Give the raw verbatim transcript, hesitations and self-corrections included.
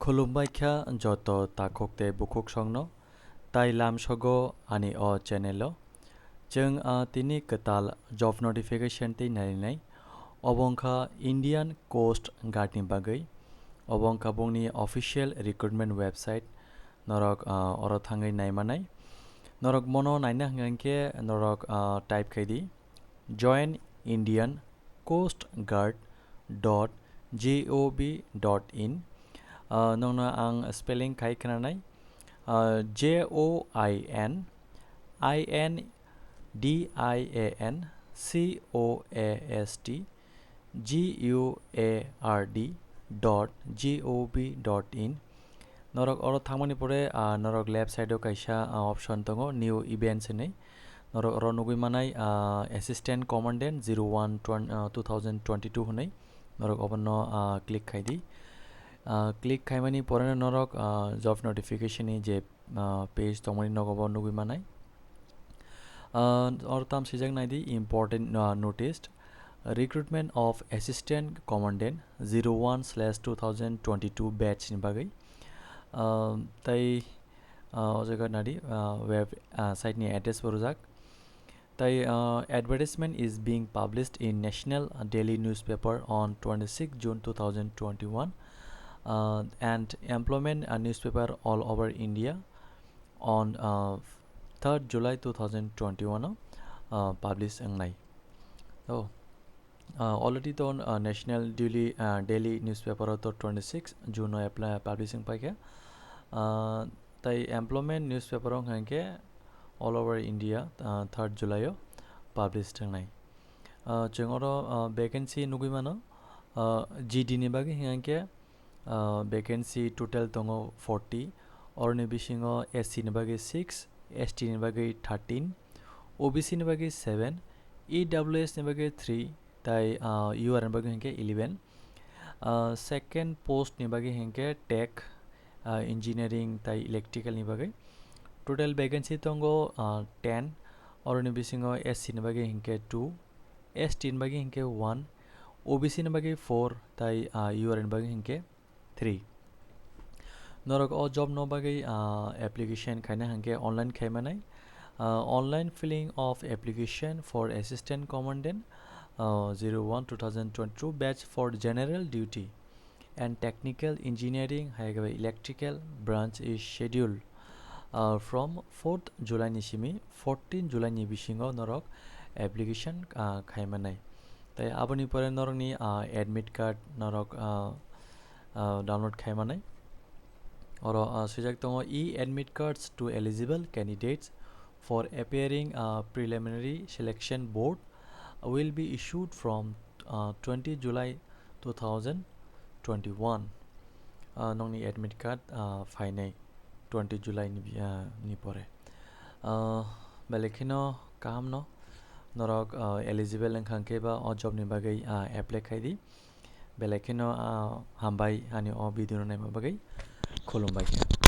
Khulumbai kha joto takhuk tei bukhuk songno, tai lamsogo ani o channel o. Chwng, ah, tini kwtal job notification tei narinai. Obo wngkha Indian Coast Guard ni bagwi. Obo wngkha bongni official recruitment website. Norok, ah, oro thangwi naimanai. Norok mono naina hwnkhe norok, ah, type khai di, join Indian Coast Guard dot G O V dot in. Ah, nokno ang spelling khai khwnanai. Ah, J O I N I N D I A N C O A S T G U A R D dot G O V dot in. Norok oro thangmani pore, ah, norok left side o kaisa, ah, option tongo, new events hinwi. Norok oro nugwi manai, ah, Assistant Commandant zero one twen-, ah, two thousand twenty-two hinwi. Norok obono, ah, click khai di. Ah, click khaimani pore norok, ah, job notification ni je, ah, page tongmani nogo bo nugwi manai. Ah, oro tam swijak nai di, important, ah, notice. Recruitment of Assistant Commandant zero one slash two thousand twenty-two batch ni bagwi. Ah, tai, ah, o jaga nadi, ah, web, ah, site ni address bo rwjak. Tai, ah, advertisement is being published in national daily newspaper on twenty-sixth June two thousand twenty-one, ah, and employment, ah, newspaper all over India on, ah, third July two thousand twenty-one o, ah, publish wngnai. Oh. Ah, already to, ah, national daily, ah, daily newspaper o to twenty-six June o apply, publish wng paikha. Ah, tai employment newspaper o hwnkhe all over India, ah, third July o publish wngnai. Ah, chwng oro, ah, vacancy nugwi mano, ah, G D ni bagwi hwnkhe, ah, vacancy total tongo forty, oroni bisingo S C ni bagwi six, S T ni bagwi thirteen, O B C ni bagwi seven, E W S ni bagwi three, tai, ah, U R ni bagwi hwnkhe eleven. Ah, second post ni bagwi hwnkhe tech, ah, engineering tai electrical ni bagwi. Total vacancy tongo, ah, ten, oroni bisingo S C ni bagwi hwnkhe two, S T ni bagwi hwnkhe one, O B C ni bagwi four, tai, ah, U R ni bagwi hwnkhe three. Norok o job no bagwi, ah, application khaina hwnkhe online khaimanai. Ah, online filling of application for Assistant Commandant, ah, zero one two thousand twenty-two batch for general duty and technical engineering, hai khe electrical branch is scheduled, ah, from fourth July ni simi fourteen July ni bisingo norok application, ah, khaimanai. Tai aboni pore norokni, ah, admit card norok, ah, ah, download khaimanai. Oro, ah, swijak tongo, "E-admit cards to eligible candidates for appearing, ah, preliminary selection board will be issued from, ah, twenty July two thousand twenty-one." Ah, nokni admit card, ah, phainai twenty July ni, ah, ni pore. Ah, belai kheno kaham no norok, ah, eligible wngkha hwnkhe ba o job ni bagwi, ah, apply khai di. Belai kheno, ah, hambai ani o video no naima bagwi. Khulumbai khe.